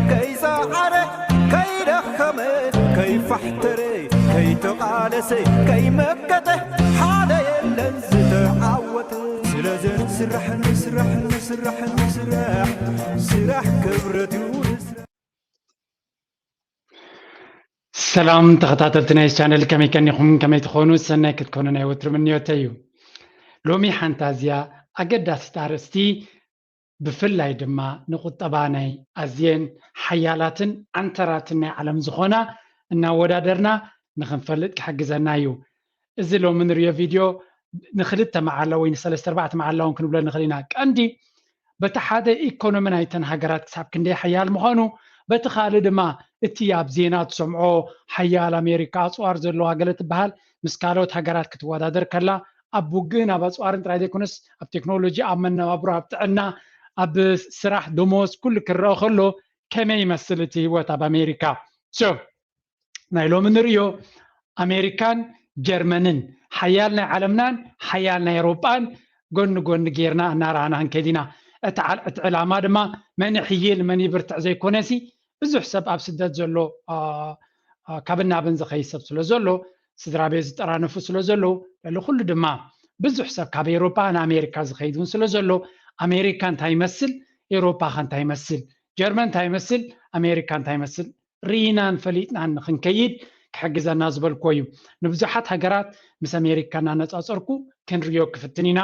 ከይሰዓረ፣ ከይደኸመ፣ ከይፋሕተረ፣ ከይተቓለሰ፣ ከይመከተ፣ ሓደ የለን ዝተዓወተ። ስለዚ ንስራሕ፣ ንስራሕ፣ ንስራሕ፣ ንስራሕ፣ ስራሕ ክብረት እዩ። ሰላም ተኸታተልቲ ናይ ቻነል፣ ከመይ ቀኒኹም? ከመይ ትኾኑ? ሰናይ ክትኮኑ ናይ ወትሩ ምንዮተይ እዩ። ሎሚ ሓንቲ ኣዝያ ኣገዳሲት ኣርእስቲ፣ ብፍላይ ድማ ንቁጠባ ናይ ኣዝየን ሓያላትን ዓንተራትን ናይ ዓለም ዝኾና እናወዳደርና ንኽንፈልጥ ክሕግዘና እዩ። እዚ ሎሚ ንሪኦ ቪድዮ ንክልተ መዓልቲ ወይ ንሰለስተ ኣርባዕተ መዓልቲ እውን ክንብሎ ንኽእል ኢና። ቀንዲ በቲ ሓደ ኢኮኖሚ ናይተን ሃገራት ክሳብ ክንደይ ሓያል ምዃኑ፣ በቲ ካልእ ድማ እቲ ኣብ ዜና ትሰምዖ ሓያል ኣሜሪካ ኣፅዋር ዘለዋ ገለ ትበሃል ምስ ካልኦት ሃገራት ክትወዳደር ከላ ኣብ ውግእን ኣብ ኣፅዋርን ጥራይ ዘይኮነስ ኣብ ቴክኖሎጂ፣ ኣብ መነባብሮ፣ ኣብ ጥዕና፣ ኣብ ስራሕ፣ ደሞዝ ኩሉ ክረአ ከሎ ከመይ ይመስል እቲ ህይወት ኣብ ኣሜሪካ? So ናይ ሎሚ ንርእዮ ኣሜሪካን ጀርመንን ሓያል ናይ ዓለምናን ሓያል ናይ ኤውሮጳን ጎኒ ጎኒ ጌርና እናረኣና ክንከይድ ኢና። እቲ ዓል- እቲ ዕላማ ድማ መን ይሕይል መን ይብርትዕ ዘይኮነሲ ብዙሕ ሰብ ኣብ ስደት ዘሎ አ፣ አ፣ ካብን ናብን ዝኸይድ ሰብ ስለ ዘሎ ስድራ ቤት ዝጠራነፉ ስለ ዘለዉ ልዕሊ ኩሉ ድማ ብዙሕ ሰብ ካብ ኤውሮጳ ንኣሜሪካ ዝኸይድ እውን ስለ ዘሎ ኣሜሪካ እንታይ ይመስል ኤውሮጳ ከ እንታይ ይመስል ጀርመን እንታይ ይመስል ኣሜሪካ እንታይ ይመስል ርኢናን ፈሊጥናን ንክንከይድ ክሕግዘና ዝበልክዎ እዩ። ንብዙሓት ሃገራት ምስ ኣሜሪካ እናነፃፀርኩ ክንርእዮ ክፍትን ኢና።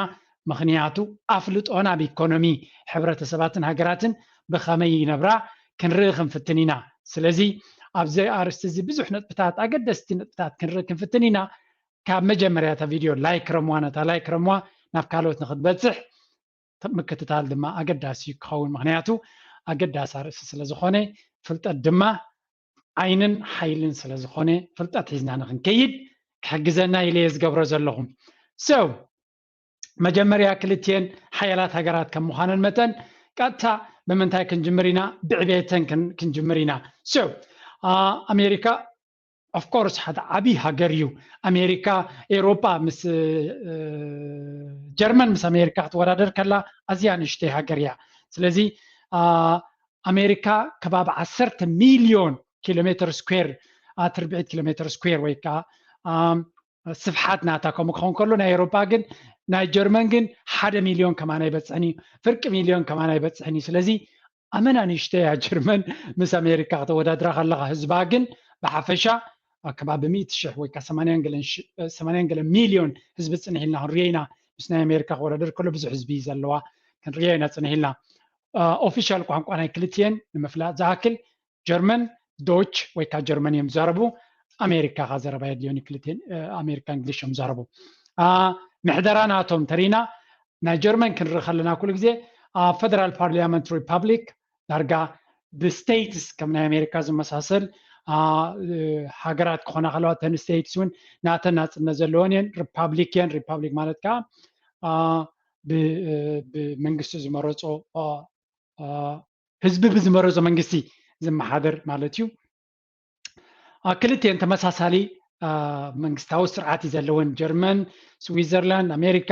ምኽንያቱ ኣፍልጦና ኣብ ኢኮኖሚ ሕብረተሰባትን ሃገራትን ብኸመይ ይነብራ ክንርኢ ክንፍትን ኢና። ስለዚ ኣብዚ ኣርእስቲ እዚ ብዙሕ ነጥብታት፣ ኣገደስቲ ነጥብታት ክንርኢ ክንፍትን ኢና። ካብ መጀመርያ እታ ቪድዮ ላይክ ረምዋ፣ ነታ ላይክ ረምዋ ናብ ካልኦት ንክትበፅሕ ምክትታል ድማ ኣገዳሲ እዩ ክኸውን። ምኽንያቱ ኣገዳሲ ኣርእስቲ ስለ ዝኾነ፣ ፍልጠት ድማ ዓይንን ሓይልን ስለ ዝኾነ፣ ፍልጠት ሒዝና ንክንከይድ ክሕግዘና ኢለ እየ ዝገብሮ ዘለኹ። So መጀመርያ ክልቲኤን ሓያላት ሃገራት ከም ምዃነን መጠን ቀጥታ ብምንታይ ክንጅምር ኢና? ብዕቤተን ክን- ክንጅምር ኢና። So አ፣ ኣሜሪካ of course ሓደ ዓብዪ ሃገር እዩ። ኣሜሪካ ኤውሮጳ ምስ እ፣ ጀርመን ምስ ኣሜሪካ ክትወዳደር ከላ ኣዝያ ንእሽተይ ሃገር እያ። ስለዚ አ፣ ኣሜሪካ ከባቢ ዓሰርተ ሚልዮን ኪሎ ሜትር ስኩዌር፣ አ፣ ትርብዒት ኪሎ ሜትር ስኩዌር ወይ ከዓ አ፣ ስፍሓት ናታ ከምኡ ክኸውን ከሎ ናይ ኤውሮጳ ግን ናይ ጀርመን ግን ሓደ ሚልዮን ከማን ኣይበፅሕን እዩ፣ ፍርቂ ሚልዮን ከማን ኣይበፅሕን እዩ። ስለዚ ኣመና ንእሽተይ እያ ጀርመን ምስ ኣሜሪካ ከተወዳድራ ከለኻ። ህዝባ ግን ብሓፈሻ ኣብ ከባቢ ሚእቲ ሽሕ ወይ ከዓ ሰማንያን ገለን ሽ- እ፣ ሰማንያን ገለን ሚልዮን ህዝቢ ፅንሕ ኢልና ክንሪኦ ኢና። ምስ ናይ ኣሜሪካ ክወዳደር ከሎ ብዙሕ ህዝቢ እዩ ዘለዋ ክንሪኦ ኢና ፅንሕ ኢልና። ኦፊሻል ቋንቋ ናይ ክልቲኤን ንምፍላጥ ዝኣክል ጀርመን ዶች ወይ ከዓ ጀርመን እዮም ዝዛረቡ። ኣሜሪካ ከዓ ዘረባ የድልዮን እዩ። ክልቲኤን እ፣ ኣሜሪካ እንግሊሽ እዮም ዝዛረቡ። አ፣ ምሕደራ ናቶም ተሪና ናይ ጀርመን ክንርኢ ከለና ኩሉ ግዜ ኣብ ፈደራል ፓርሊያመንት ሪፓብሊክ ዳርጋ ብስቴትስ ከም ናይ ኣሜሪካ ዝመሳሰል አ፣ እ፣ ሃገራት ክኾና ከለዋ እተን ስቴትስ እውን ናተን ናፅነት ዘለወን እየን። ሪፓብሊክ እየን። ሪፓብሊክ ማለት ከዓ አ፣ ብ- እ፣ ብመንግስቲ ዝመረፆ አ፣ አ፣ ህዝቢ ብዝመረፆ መንግስቲ ዝመሓደር ማለት እዩ። አ፣ ክልቲኤን ተመሳሳሊ አ፣ መንግስታዊ ስርዓት እዩ ዘለወን። ጀርመን፣ ስዊዘርላንድ፣ ኣሜሪካ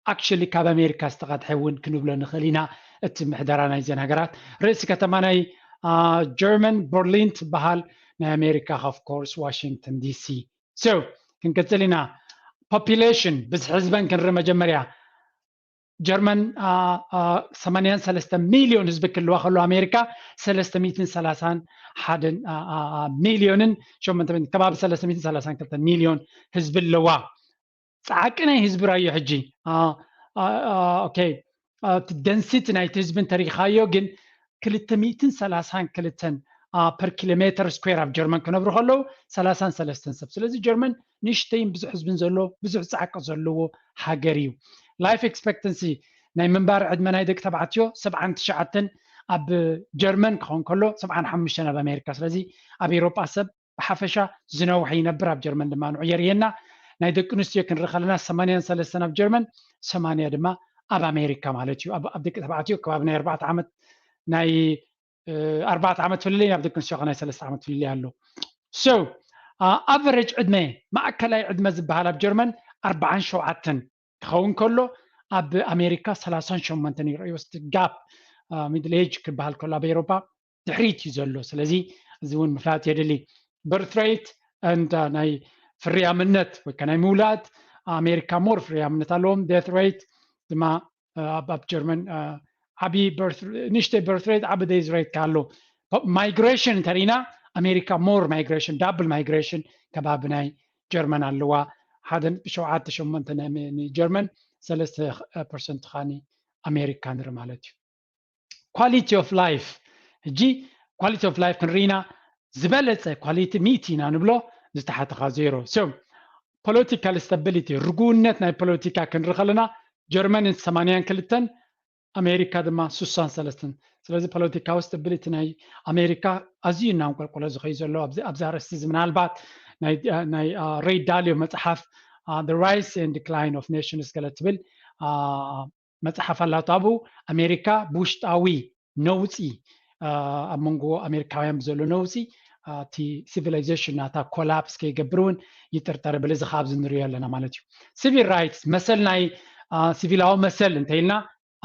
ኣክቹሊ ካብ ኣሜሪካ ዝተቐድሐ እውን ክንብሎ ንኽእል ኢና። እቲ ምሕደራ ናይዘን ሃገራት ርእሲ ከተማ ናይ አ፣ ጀርመን በርሊን ትበሃል፣ ናይ ኣሜሪካ of course ዋሽንግተን ዲሲ። So ክንቅፅል ኢና። ፖፒሌሽን ብዝሒ ህዝበን ክንርኢ መጀመርያ ጀርመን አ፣ አ፣ ሰማንያን ሰለስተ ሚልዮን ህዝቢ ክልዋ ከሎ ኣሜሪካ ሰለስተ ሚእትን ሰላሳን ሓደን አ፣ አ፣ አ፣ ሚልዮንን ሸሞንተ ሚእትን ከባቢ ሰለስተ ሚእትን ሰላሳን ክልተ ሚልዮን ህዝቢ ኣለዋ። ፃዕቂ ናይ ህዝቢ ራዮ ሕጂ አ፣ አ፣ አ፣ ኦኬ አ፣ እቲ ደንሲቲ ናይቲ ህዝቢ እንተሪኻዮ ግን ክልተ ሚእትን ሰላሳን ክልተን አ፣ ፐር ኪሎ ሜትር ስኩዌር ኣብ ጀርመን ክነብሩ ከለዉ ሰላሳን ሰለስተን ሰብ። ስለዚ ጀርመን ንእሽተይን ብዙሕ ህዝብን ዘለዎ ብዙሕ ፃዕቂ ዘለዎ ሃገር እዩ። ላይፍ ኤክስፔክተንሲ ናይ ምንባር ዕድመ ናይ ደቂ ተባዕትዮ ሰብዓን ትሽዓተን ኣብ ጀርመን ክኸውን ከሎ ሰብዓን ሓሙሽተን ኣብ ኣሜሪካ። ስለዚ ኣብ ኤውሮጳ ሰብ ብሓፈሻ ዝነውሐ ይነብር፣ ኣብ ጀርመን ድማ ንዑ የርእየና። ናይ ደቂ ኣንስትዮ ክንርኢ ከለና ሰማንያን ሰለስተን ኣብ ጀርመን፣ ሰማንያ ድማ ኣብ ኣሜሪካ ማለት እዩ። ኣብ ኣብ ደቂ ተባዕትዮ ከባቢ ናይ ኣርባዕተ ዓመት ናይ እ፣ ኣርባዕተ ዓመት ፍልልይ፣ ኣብ ደቂ ኣንስትዮ ከ ናይ ሰለስተ ዓመት ፍልልይ ኣሎ። So ኣቨሬጅ ዕድመ ማእከላይ ዕድመ ዝበሃል ኣብ ጀርመን ኣርባዓን ሸውዓተን ክኸውን ከሎ ኣብ ኣሜሪካ ሰላሳን ሸሞንተን እዩ። ርእዮ እስቲ ጋፕ ሚድል ኤጅ ክበሃል ከሎ ኣብ ኤውሮፓ ድሕሪት እዩ ዘሎ። ስለዚ እዚ እውን ምፍላጥ የድሊ። Birth rate and ናይ ፍርያምነት ወይ ናይ ምውላድ ኣሜሪካ more ፍርያምነት ኣለዎም። Death rate ድማ ኣብ ጀርመን ዓቢ ንእሽተይ birth rate ዓቢ death rate ኣሎ። Migration እንተሪኢና ኣሜሪካ more migration double migration ከባቢ ናይ ጀርመን ኣለዋ። ሓደ ነጥቢ ሸውዓተ ሸሞንተ ንጀርመን፣ ሰለስተ ፐርሰንት ኻኒ ኣሜሪካ ንርኢ ማለት እዩ። Quality of life፣ ሕጂ quality of life ክንርኢና ዝበለፀ quality ሚእቲ ኢና ንብሎ፣ ዝተሓተኻ ዜሮ። So political stability፣ ርጉውነት ናይ ፖለቲካ ክንርኢ ከለና ጀርመን ሰማንያን ክልተን ኣሜሪካ ድማ ስሳን ሰለስተን። ስለዚ ፖለቲካዊ stability ናይ ኣሜሪካ ኣዝዩ እናንቆልቆለ ዝኸዩ ዘሎ ኣብዚ ኣርእስቲ እዚ ምናልባት ናይ ሬይ ዳሊዮ መፅሓፍ The Rise and Decline of Nations ገለ ትብል መፅሓፍ ኣላቶ። ኣብኡ ኣሜሪካ ብውሽጣዊ ነውፂ ኣብ መንጎ ኣሜሪካውያን ብዘሎ ነውፂ እቲ civilization ናታ collapse ከይገብር እውን ይጥርጠር ብል። እዚ ካብ ንሪኦ ኣለና ማለት እዩ። Civil rights መሰል ናይ ሲቪላዊ መሰል እንተኢልና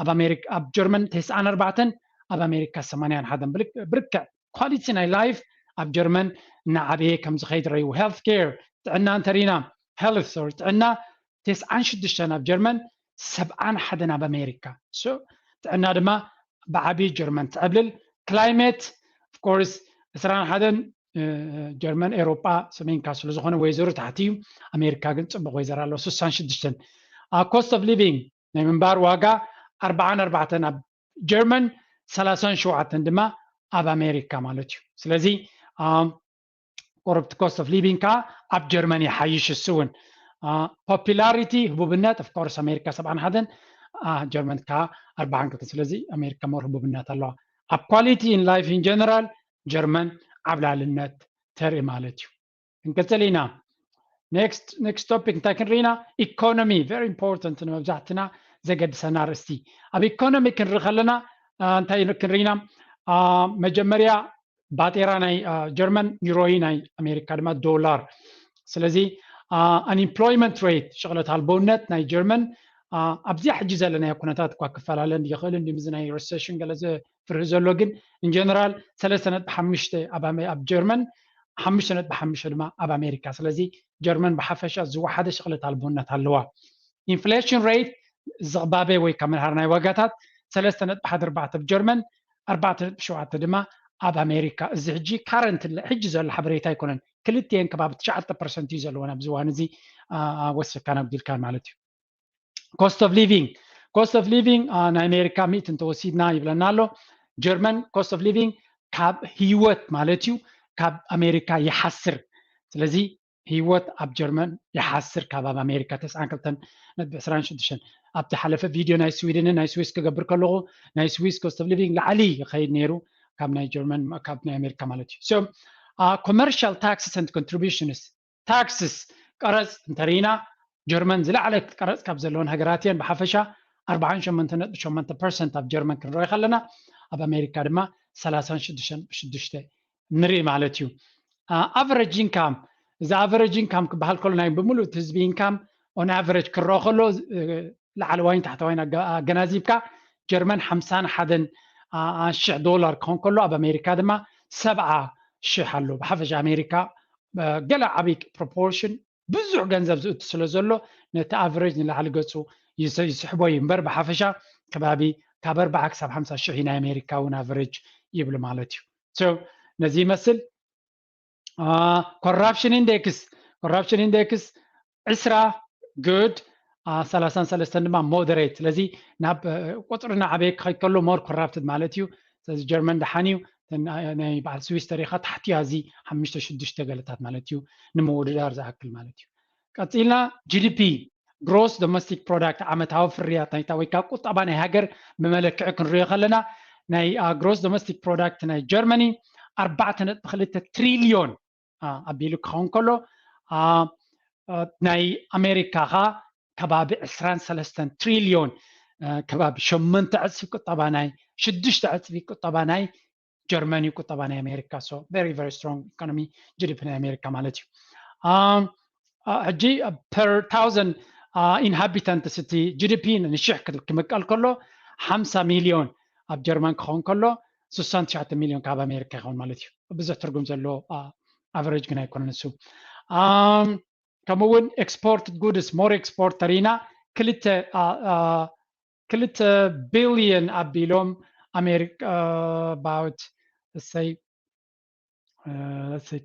ኣብ ኣሜሪካ ኣብ ጀርመን ተስዓን ኣርባዕተን ኣብ ኣሜሪካ ሰማንያን ሓደን ብርክዕ quality ናይ life ኣብ ጀርመን እናዓበየ ከም ዝኸይድ ረዩ። Health care ጥዕና እንተሪና health sorry ጥዕና ተስዓን ሽዱሽተን ኣብ ጀርመን ሰብዓን ሓደን ኣብ ኣሜሪካ። ጥዕና ድማ ብዓቢ ጀርመን ትዕብልል። Climate of course ዕስራን ሓደን ጀርመን ኤሮጳ ሰሜንካ ስለዝኾነ ወይዘሩ ታሕቲ እዩ። ኣሜሪካ ግን ፅቡቅ ወይዘር ኣሎ ስሳን ሽዱሽተን። Cost of living ናይ ምንባር ዋጋ ኣርባዓን ኣርባዕተን ኣብ ጀርመን ሰላሳን ሸውዓተን ድማ ኣብ ኣሜሪካ ማለት እዩ። ስለዚ corrupt cost of living ከዓ ኣብ ጀርመን ይሓይሽ። እሱ እውን popularity ህቡብነት of course ኣሜሪካ ሰብዓን ሓደን ጀርመን ከዓ ኣርባዓን ክልተን። ስለዚ ኣሜሪካ more ህቡብነት ኣለዋ። ኣብ quality in life in general ጀርመን ዓብላልነት ተርኢ ማለት እዩ። ክንቅፅል ኢና። Next topic እንታይ ክንርኢና? Economy very important ንመብዛሕትና ዘገድሰና ኣርእስቲ። ኣብ economy ክንርኢ ከለና እንታይ ክንርኢና? መጀመርያ ባጤራ ናይ ጀርመን ዩሮይ ናይ ኣሜሪካ ድማ ዶላር። ስለዚ unemployment rate ሽቕለት ኣልቦነት ናይ ጀርመን ኣብዚኣ ሕጂ ዘለናዮ ኩነታት እኳ ክፈላለ ይኽእል እንዲ ምዚ ናይ recession ገለ ዘፍርህ ዘሎ ግን in general ሰለስተ ነጥቢ ሓሙሽተ ኣብ ጀርመን ሓሙሽተ ነጥቢ ሓሙሽተ ድማ ኣብ ኣሜሪካ። ስለዚ ጀርመን ብሓፈሻ ዝወሓደ ሽቕለት ኣልቦነት ኣለዋ። Inflation rate ዝቕባበ ወይ ካብ ምንሃር ናይ ዋጋታት ሰለስተ ነጥቢ ሓደ ኣርባዕተ ኣብ ጀርመን ኣርባዕተ ነጥቢ ሸውዓተ ድማ ኣብ ኣሜሪካ። እዚ ሕጂ current ሕጂ ዘሎ ሓበሬታ ኣይኮነን። ክልቲኤን ከባቢ ትሽዓተ ፐርሰንት እዩ ዘለወን ኣብዚ እዋን እዚ ወሲኽካን ኣጉዲልካን ማለት እዩ። Cost of living cost of living ናይ ኣሜሪካ ሚእቲ እንተወሲድና ይብለና ኣሎ። ጀርመን cost of living ካብ ህይወት ማለት እዩ ካብ ኣሜሪካ ይሓስር። ስለዚ ህይወት ኣብ ጀርመን ይሓስር ካብ ኣብ ኣሜሪካ ተስዓን ክልተን ነጥቢ ዕስራን ሽዱሽተን። ኣብቲ ሓለፈ ቪድዮ ናይ ስዊድንን ናይ ስዊስ ክገብር ከለኹ ናይ ስዊስ cost of living ላዕሊ ይኸይድ ነይሩ ካብ ናይ ጀርመን ካብ ናይ ኣሜሪካ ማለት እዩ። So commercial taxes and contributions taxes ቀረፅ እንተርኢና ጀርመን ዝለዓለ ቀረፅ ካብ ዘለወን ሃገራት እየን። ብሓፈሻ ኣርባዓን ሸሞንተ ነጥቢ ሸሞንተ ፐርሰንት ኣብ ጀርመን ክንርኢ ከለና ኣብ ኣሜሪካ ድማ ሰላሳን ሽዱሽተን ሽዱሽተ ንርኢ ማለት እዩ። Average income እዚ average income ክበሃል ከሎ ናይ ብምሉእ ህዝቢ income on average ክረኦ ከሎ ላዕለዋይን ታሕተዋይን ኣገናዚብካ ጀርመን ሓምሳን ሓደን ሽሕ ዶላር ክኾን ከሎ ኣብ ኣሜሪካ ድማ ሰብዓ ሽሕ ኣሎ። ብሓፈሻ ኣሜሪካ ገለ ዓብይ proportion ብዙሕ ገንዘብ ዝእቱ ስለ ዘሎ ነቲ average ንላዕሊ ገፁ ይስሕቦ እዩ እምበር ብሓፈሻ ከባቢ ካብ ኣርባዓ ክሳብ ሓምሳ ሽሕ ናይ ኣሜሪካ እውን average ይብሉ ማለት እዩ። ነዚ ይመስል። Corruption index corruption index ዕስራ good ሰላሳን ሰለስተን ድማ moderate። ስለዚ ናብ ቁፅሪ እናዓበየ ክኸይድ ከሎ more corrupted ማለት እዩ። ስለዚ ጀርመን ደሓን እዩ። ናይ በዓል ስዊስ ተሪኻ ታሕቲ እዚ ሓሙሽተ ሽዱሽተ ገለታት ማለት እዩ ንምውድዳር ዝኣክል ማለት እዩ። ቀፂልና GDP gross domestic product ዓመታዊ ፍርያት ናይታ ወይ ከዓ ቁጠባ ናይ ሃገር ብመለክዒ ክንሪኦ ከለና ናይ gross domestic product ናይ ጀርመኒ ኣርባዕተ ነጥቢ ክልተ ትሪልዮን ኣቢሉ ክኸውን ከሎ ናይ ኣሜሪካ ኸ ከባቢ ዕስራን ሰለስተን ትሪልዮን ከባቢ ሸሞንተ ዕፅፊ ቁጠባ ናይ ሽዱሽተ ዕፅፊ ቁጠባ ናይ ጀርመኒ ቁጠባ ናይ ኣሜሪካ። So very very strong economy GDP ናይ ኣሜሪካ ማለት እዩ። ሕጂ per thousand inhabitants እቲ GDP ንሽሕ ክምቀል ከሎ ሓምሳ ሚልዮን ኣብ ጀርመን ክኸውን ከሎ ስሳን ትሽዓተ ሚልዮን ካብ ኣሜሪካ ይኸውን ማለት እዩ። ብዙሕ ትርጉም ዘለዎ ኣቨሬጅ ግን ኣይኮነን እሱ። ኣም፣ ከምኡ እውን ኤክስፖርት ጉድስ ሞር ኤክስፖርት ተሪና ክልተ አ- አ- ክልተ ቢልዮን ኣቢሎም ኣሜሪካ about say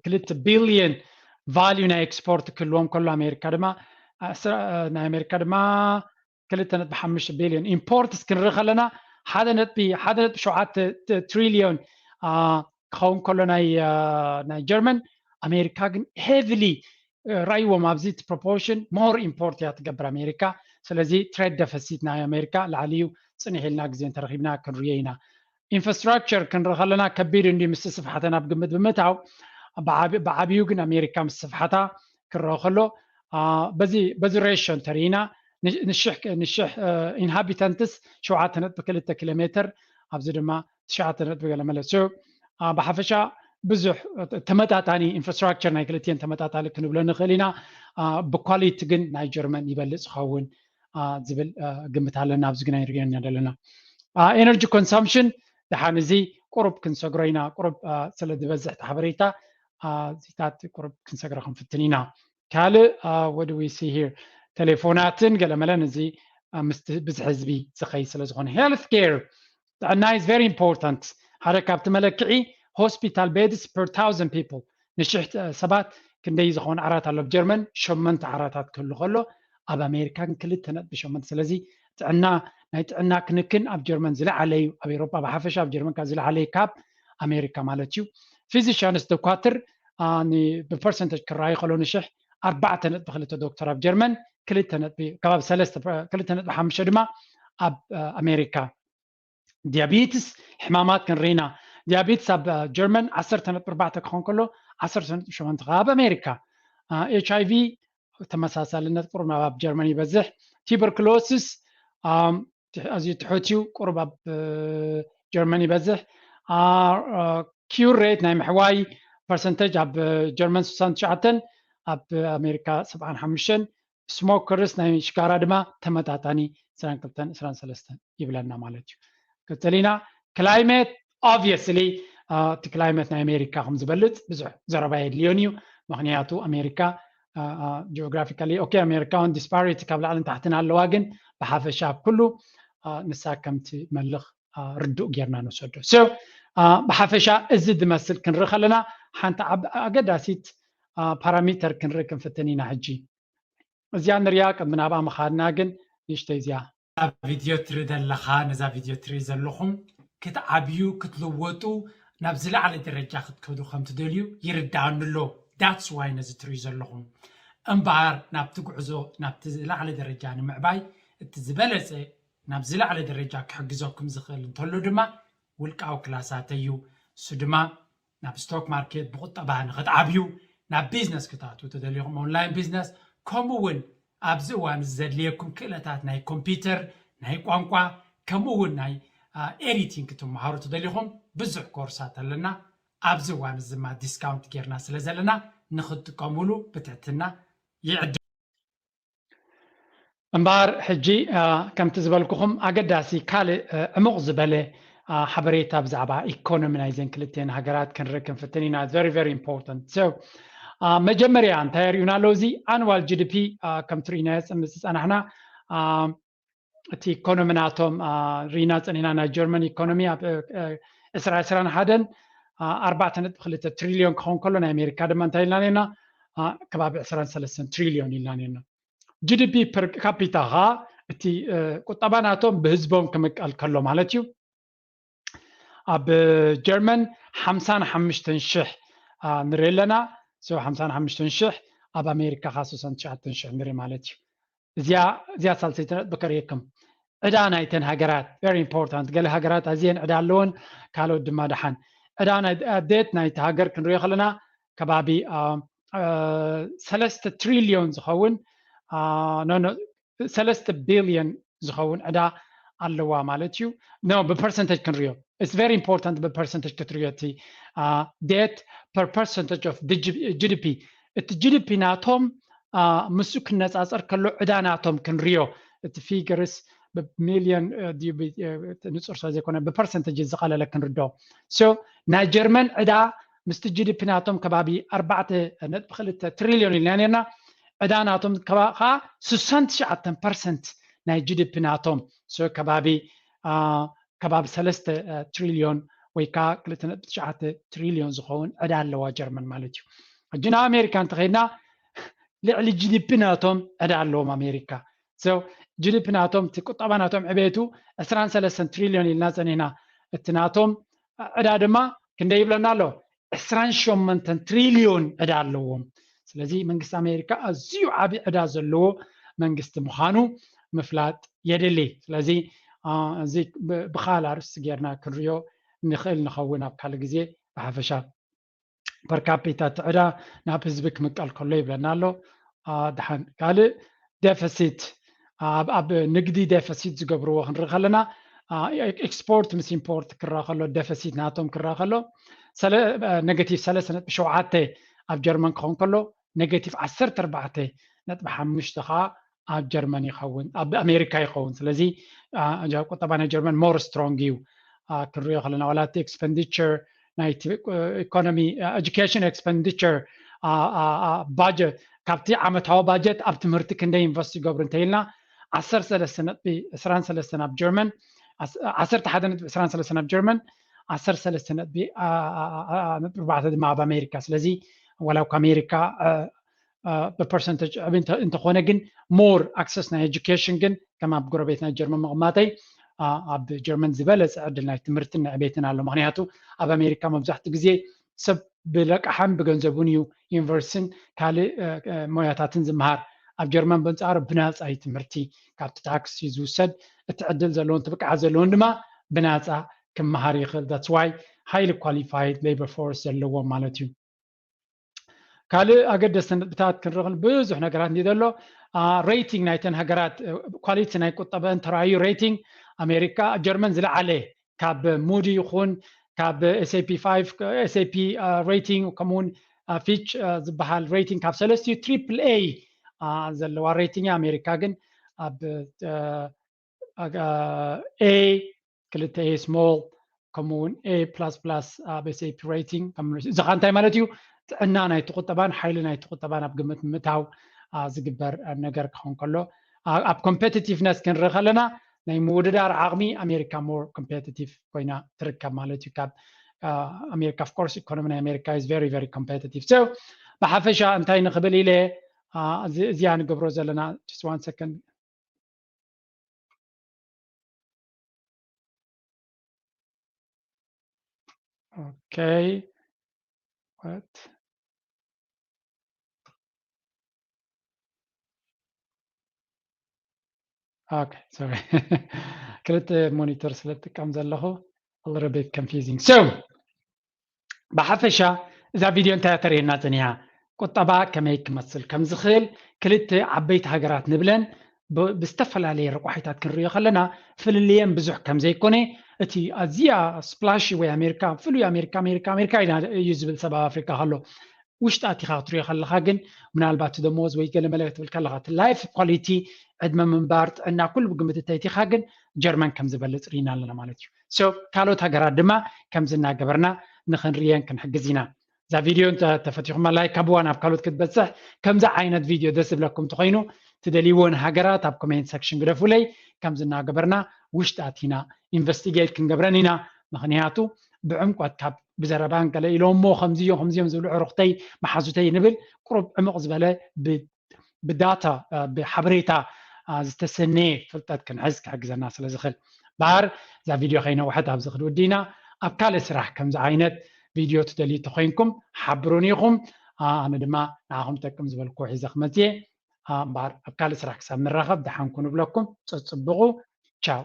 ክልተ ቢልዮን ቫልዩ ናይ ኤክስፖርት ክህልዎም ከሎ ኣሜሪካ ድማ ኣስራ- ናይ ኣሜሪካ ድማ ክልተ ነጥቢ ሓሙሽተ ቢልዮን ኢምፖርትስ ክንርኢ ከለና ሓደ ነጥቢ ሓደ ነጥቢ ሸውዓተ ትሪልዮን ክኸውን ከሎ ናይ ናይ ጀርመን ኣሜሪካ ግን ሄቪሊ ራይዎም ኣብዚ ፕሮፖርሽን ሞር ኢምፖርት እያ ትገብር ኣሜሪካ። ስለዚ ትሬድ ደፈሲት ናይ ኣሜሪካ ላዕሊ እዩ። ፅንሕ ኢልና ግዜ እንተረኺብና ክንርዮ ኢና። ኢንፍራስትራክቸር ክንርኢ ከለና ከቢድ እንዲ ምስ ስፍሓተን ኣብ ግምት ብምእታው ብዓብዩ ግን ኣሜሪካ ምስ ስፍሓታ ክረአ ከሎ በዚ ሬሽዮ እንተርኢና ንሽሕ ኢንሃቢታንትስ ሸውዓተ ነጥቢ ክልተ ኪሎ ሜትር ኣብዚ ድማ ትሽዓተ ነጥቢ ገለ መለ ብሓፈሻ ብዙሕ ተመጣጣኒ ኢንፍራስትራክቸር ናይ ክልቲኤን ተመጣጣኒ ክንብሎ ንኽእል ኢና። ብኳሊቲ ግን ናይ ጀርመን ይበልፅ ዝኸውን ዝብል ግምት ኣለና። ኣብዚ ግን ኣይንሪኦን ዘለና። ኤነርጂ ኮንሳምፕሽን ደሓን እዚ ቁሩብ ክንሰግሮ ኢና። ቁሩብ ስለ ዝበዝሕ እቲ ሓበሬታ እዚታት ቁሩብ ክንሰግሮ ክንፍትን ኢና። ካልእ what do we see here? ቴሌፎናትን ገለመለን እዚ ምስ ብዝሒ ህዝቢ ዝኸይ ስለ ዝኾነ ሄልት ኬር ጥዕና is very important። ሓደ ካብቲ መለክዒ ሆስፒታል ቤድስ per thousand people ንሽሕ ሰባት ክንደይ ዝኾነ ዓራት ኣሎ። ኣብ ጀርመን ሸመንተ ዓራታት ክህሉ ከሎ ኣብ ኣሜሪካ ግን ክልተ ነጥቢ ሸመንተ። ስለዚ ጥዕና ናይ ጥዕና ክንክን ኣብ ጀርመን ዝለዓለ እዩ። ኣብ ኤሮጳ ብሓፈሻ ኣብ ጀርመን ካብ ዝለዓለ እዩ ካብ ኣሜሪካ ማለት እዩ። ፊዚሽያንስ ደኳትር ብፐርሰንተጅ ክረኣዩ ከሎ ንሽሕ ኣርባዕተ ነጥቢ ክልተ ዶክተር ኣብ ጀርመን ክልተ ነጥቢ ከባቢ ሰለስተ ክልተ ነጥቢ ሓሙሽተ ድማ ኣብ ኣሜሪካ። ዲያቤትስ ሕማማት ክንርኢና ዲያቤትስ ኣብ ጀርመን ዓሰርተ ነጥቢ ኣርባዕተ ክኾን ከሎ ዓሰርተ ነጥቢ ሸሞንተ ኣብ ኣሜሪካ። ኤች ኣይ ቪ ተመሳሳልነት ቁሩብ ናብ ኣብ ጀርመን ይበዝሕ። ቲበርክሎሲስ ኣዝዩ ትሑት እዩ፣ ቁሩብ ኣብ ጀርመን ይበዝሕ። ኪዩር ሬት ናይ ምሕዋይ ፐርሰንተጅ ኣብ ጀርመን ስሳን ትሽዓተን ኣብ ኣሜሪካ ሰብዓን ሓሙሽተን። ስሞከርስ ናይ ሽጋራ ድማ ተመጣጣኒ ዕስራን ክልተን ዕስራን ሰለስተን ይብለና ማለት እዩ። ቀፅል ኢና። ክላይሜት ኦብቪየስሊ እቲ ክላይመት ናይ ኣሜሪካ ከም ዝበልፅ ብዙሕ ዘረባ የድልዮን እዩ። ምክንያቱ ኣሜሪካ ጂኦግራፊካሊ ኦኬ ኣሜሪካ እውን ዲስፓሪቲ ካብ ላዕልን ታሕትን ኣለዋ፣ ግን ብሓፈሻ ኣብ ኩሉ ንሳ ከምቲ መልኽ ርዱእ ጌርና ንወሰዶ። ብሓፈሻ እዚ ዝመስል ክንርኢ ከለና ሓንቲ ኣገዳሲት ፓራሚተር ክንርኢ ክንፍትን ኢና። ሕጂ እዚኣ ንሪኣ ቅድሚ ናብኣ ምኻድና ግን ንእሽተይ እዚኣ እዛ ቪድዮ ትርኢ ዘለኻ ነዛ ቪድዮ ትርኢ ዘለኹም ክትዓብዩ ክትልወጡ ናብ ዝለዓለ ደረጃ ክትከዱ ከም ትደልዩ ይርድኣኒ ኣሎ። ዳትስ ዋይ ነዚ ትርእዩ ዘለኹም እምበኣር ናብቲ ጉዕዞ ናብቲ ዝለዓለ ደረጃ ንምዕባይ እቲ ዝበለፀ ናብ ዝለዓለ ደረጃ ክሕግዘኩም ዝኽእል እንተሎ ድማ ውልቃዊ ክላሳተይ እዩ። እሱ ድማ ናብ ስቶክ ማርኬት ብቁጠባ ንክትዓብዩ ናብ ቢዝነስ ክትኣትዉ ተደሊኹም ኦንላይን ቢዝነስ ከምኡ እውን ኣብዚ እዋን እዚ ዘድልየኩም ክእለታት ናይ ኮምፒውተር ናይ ቋንቋ ከምኡ እውን ናይ ኤዲቲንግ ክትመሃሩ ተደሊኹም ብዙሕ ኮርሳት ኣለና። ኣብዚ እዋን እዚ ድማ ዲስካውንት ጌርና ስለ ዘለና ንክትጥቀሙሉ ብትሕትና ይዕድ እምበኣር ሕጂ ከምቲ ዝበልኩኹም ኣገዳሲ ካልእ ዕሙቕ ዝበለ ሓበሬታ ብዛዕባ ኢኮኖሚ ናይዘን ክልቲኤን ሃገራት ክንርኢ ክንፍትን ኢና። Very very important። So መጀመርያ እንታይ የርእዩና ኣለዉ? እዚ ኣንዋል ጂ ዲ ፒ ከም ትርእዩናዮ ዝፀናሕና እቲ ኢኮኖሚ ናቶም ርኢና ፀኒሕና። ናይ ጀርመን ኢኮኖሚ ኣብ ዕስራ ዕስራን ሓደን ኣርባዕተ ነጥቢ ክልተ ትሪልዮን ክኸውን ከሎ ናይ ኣሜሪካ ድማ እንታይ ኢልና ነርና? ከባቢ ዕስራን ሰለስተን ትሪልዮን ኢልና ነርና። ጂ ዲ ፒ ፐር ካፒታ ኸዓ እቲ ቁጠባ ናቶም ብህዝቦም ክምቀል ከሎ ማለት እዩ። ኣብ ጀርመን ሓምሳን ሓሙሽተን ሽሕ ንርኢ ኣለና። ሓምሳን ሓሙሽተን ሽሕ ኣብ ኣሜሪካ ኸዓ ስሳን ትሽዓተን ሽሕ ንርኢ ማለት እዩ። እዚኣ እዚኣ ሳልሰይቲ ነጥቢ ከርእየኩም። ዕዳ ናይተን ሃገራት very important። ገለ ሃገራት ኣዝየን ዕዳ ኣለወን፣ ካልኦት ድማ ደሓን። ዕዳ ናይ ዴት ናይቲ ሃገር ክንሪኦ ከለና ከባቢ ሰለስተ ትሪልዮን ዝኸውን ሰለስተ ቢልዮን ዝኸውን ዕዳ ኣለዋ ማለት እዩ። ኖ ብፐርሰንተጅ ክንሪኦ it's very important። ብፐርሰንተጅ ክትሪኦ እቲ ዴት per percentage of ጂ ዲ ፒ እቲ ጂ ዲ ፒ ናቶም ምስኡ ክነፃፀር ከሎ ዕዳ ናቶም ክንሪኦ እቲ ፊገርስ ብሚልዮን ንፁር ስለ ዘይኮነ ብፐርሰንተጅ ዝቐለለ ክንርድኦ። ናይ ጀርመን ዕዳ ምስቲ ጂዲፒ ናቶም ከባቢ ኣርባዕተ ነጥቢ ክልተ ትሪልዮን ኢልና ነርና። ዕዳ ናቶም ከዓ ስሳን ትሽዓተን ፐርሰንት ናይ ጂዲፒ ናቶም ከባቢ ከባቢ ሰለስተ ትሪልዮን ወይ ከዓ ክልተ ነጥቢ ትሽዓተ ትሪልዮን ዝኸውን ዕዳ ኣለዋ ጀርመን ማለት እዩ። ሕጂ ናብ ኣሜሪካ እንተኸይድና ልዕሊ ጂዲፒ ናቶም ዕዳ ኣለዎም ኣሜሪካ። ጂዲፒ ናቶም እቲ ቁጠባ ናቶም ዕቤቱ ዕስራን ሰለስተን ትሪልዮን ኢልና ፀኒሕና። እቲ ናቶም ዕዳ ድማ ክንደይ ይብለና ኣሎ? ዕስራን ሸሞንተን ትሪልዮን ዕዳ ኣለዎም። ስለዚ መንግስቲ ኣሜሪካ ኣዝዩ ዓብዪ ዕዳ ዘለዎ መንግስቲ ምዃኑ ምፍላጥ የድሊ። ስለዚ እዚ ብኻል ኣርእስቲ ጌርና ክንሪኦ ንኽእል ንኸውን ኣብ ካልእ ግዜ ብሓፈሻ ፐርካፒታ ትዕዳ ናብ ህዝቢ ክምቀል ከሎ ይብለና ኣሎ። ድሓን ካልእ ደፈሲት ኣብ ንግዲ ደፈሲት ዝገብርዎ ክንርኢ ከለና ኤክስፖርት ምስ ኢምፖርት ክረኣ ከሎ ደፈሲት ናቶም ክረኣ ከሎ ነገቲቭ ሰለስተ ነጥቢ ሸውዓተ ኣብ ጀርመን ክኸውን ከሎ ነገቲቭ ዓሰርተ ኣርባዕተ ነጥቢ ሓሙሽተ ከዓ ኣብ ጀርመን ይኸውን ኣብ ኣሜሪካ ይኸውን። ስለዚ ቁጠባ ናይ ጀርመን ሞር ስትሮንግ እዩ። ክንሪኦ ከለና ዋላ እቲ ኤክስፐንዲቸር ናይቲ ኢኮኖሚ ኤጁኬሽን ኤክስፐንዲቸር ባጀት ካብቲ ዓመታዊ ባጀት ኣብ ትምህርቲ ክንደይ ኢንቨስት ይገብሩ እንተኢልና ዓሰርተ ሰለስተ ነጥቢ ዕስራን ሰለስተን ኣብ ጀርመን ዓሰርተ ሓደ ነጥቢ ዕስራን ሰለስተን ኣብ ጀርመን ዓሰርተ ሰለስተ ነጥቢ ኣርባዕተ ድማ ኣብ ኣሜሪካ። ስለዚ ዋላ እኳ ኣሜሪካ ብፐርሰንተጅ ዕብ እንተኾነ ግን ሞር ኣክሰስ ናይ ኤጁኬሽን ግን ከም ኣብ ጎረቤት ናይ ጀርመን ምቕማጠይ ኣብ ጀርመን ዝበለፀ ዕድል ናይ ትምህርትን ናይ ዕቤትን ኣሎ። ምክንያቱ ኣብ ኣሜሪካ መብዛሕትኡ ግዜ ሰብ ብለቃሕን ብገንዘቡን እዩ ዩኒቨርሲቲን ካልእ ሞያታትን ዝመሃር። ኣብ ጀርመን በንፃሩ ብናፃ እዩ ትምህርቲ፣ ካብቲ ታክስ እዩ ዝውሰድ። እቲ ዕድል ዘለዎን እቲ ብቅዓት ዘለዎን ድማ ብናፃ ክመሃር ይኽእል። That's why highly qualified labor force ዘለዎም ማለት እዩ። ካልእ ኣገደስቲ ነጥብታት ክንርኢ ብዙሕ ነገራት እንዲ ዘሎ ሬቲንግ ናይተን ሃገራት ኳሊቲ ናይ ቁጠበን ተራእዩ ሬቲንግ ኣሜሪካ ጀርመን ዝለዓለ ካብ ሙዲ ይኹን ካብ S&P five S&P ሬቲንግ ከምኡውን ፊች ዝበሃል ሬቲንግ ካብ ሰለስቲኡ ትሪፕል ኤ ዘለዋ ሬቲንግ ኣሜሪካ ግን ኣብ ኤ ክልተ ኤ ስሞል ከምኡ እውን ኤ ፕላስ ፕላስ ኣብ S&P ሬቲንግ እዚ ከዓ እንታይ ማለት እዩ? ጥዕና ናይቲ ቁጠባን ሓይሊ ናይቲ ቁጠባን ኣብ ግምት ምእታው ዝግበር ነገር ክኸውን ከሎ ኣብ ኮምፔቲቲቭነስ ክንርኢ ከለና ናይ ምውድዳር ዓቕሚ ኣሜሪካ ሞር ኮምፔቲቲቭ ኮይና ትርከብ ማለት እዩ። ካብ ኣሜሪካ of course economy ናይ ኣሜሪካ is very very competitive። So ብሓፈሻ እንታይ ንኽብል ኢለ እዚኣ ንገብሮ ዘለና just one second Okay. What? Okay, sorry. ክልተ ሞኒተር ስለ ዝጥቀም ዘለኹ a little bit confusing. So ብሓፈሻ እዛ ቪድዮ እንታይ ተርእየና ዝኒሃ ቁጠባ ከመይ ክመስል ከም ዝኽእል ክልተ ዓበይቲ ሃገራት ንብለን ብዝተፈላለየ ረቋሒታት ክንሪኦ ከለና ፍልልየን ብዙሕ ከም ዘይኮነ እቲ ኣዝያ ስፕላሽ ወይ ኣሜሪካ ፍሉይ ኣሜሪካ ኣሜሪካ ኣሜሪካ እዩ ዝብል ሰብ ኣብ ኣፍሪካ ከሎ ውሽጢ ኣቲኻ ክትሪኦ ከለካ ግን ምናልባት ደሞዝ ወይ ገለመለ ክትብል ከለካ እቲ ላይፍ ኳሊቲ ዕድመ ምንባር ጥዕና ኩሉ ብግምት እተይቲካ ግን ጀርመን ከም ዝበልፅ ርኢና ኣለና ማለት እዩ። ካልኦት ሃገራት ድማ ከምዚ እናገበርና ንክንርእየን ክንሕግዝ ኢና። እዛ ቪድዮ ተፈቲኹማ ላይክ ሃብዋ ናብ ካልኦት ክትበፅሕ። ከምዚ ዓይነት ቪድዮ ደስ ዝብለኩም እንተኮይኑ ትደልይዎ ንሃገራት ኣብ ኮሜንት ሰክሽን ግደፉለይ። ከምዚ እናገበርና ውሽጢ ኣቲና ኢንቨስቲጌት ክንገብረን ኢና። ምክንያቱ ብዕምቆት ካብ ብዘረባን ገለ ኢሎሞ ከምዚዮ ከምዚዮም ዝብሉ ዕሩክተይ መሓዙተይ ንብል ቁሩብ ዕምቕ ዝበለ ብዳታ ብሓበሬታ ዝተሰነየ ፍልጠት ክንሕዝ ክሕግዘና ስለ ዝኽእል በሃር እዛ ቪድዮ ከይነውሐት ኣብዚ ክድውዲ ኢና። ኣብ ካልእ ስራሕ ከምዚ ዓይነት ቪድዮ ትደልዩ ተኮይንኩም ሓብሩን ኢኹም። ኣነ ድማ ንዓኹም ጠቅም ዝበልኩ ሒዘ ክመፅየ እምበኣር ኣብ ካልእ ስራሕ ክሳብ ንራኸብ ደሓንኩ ንብለኩም። ፀፅብቑ። ቻው።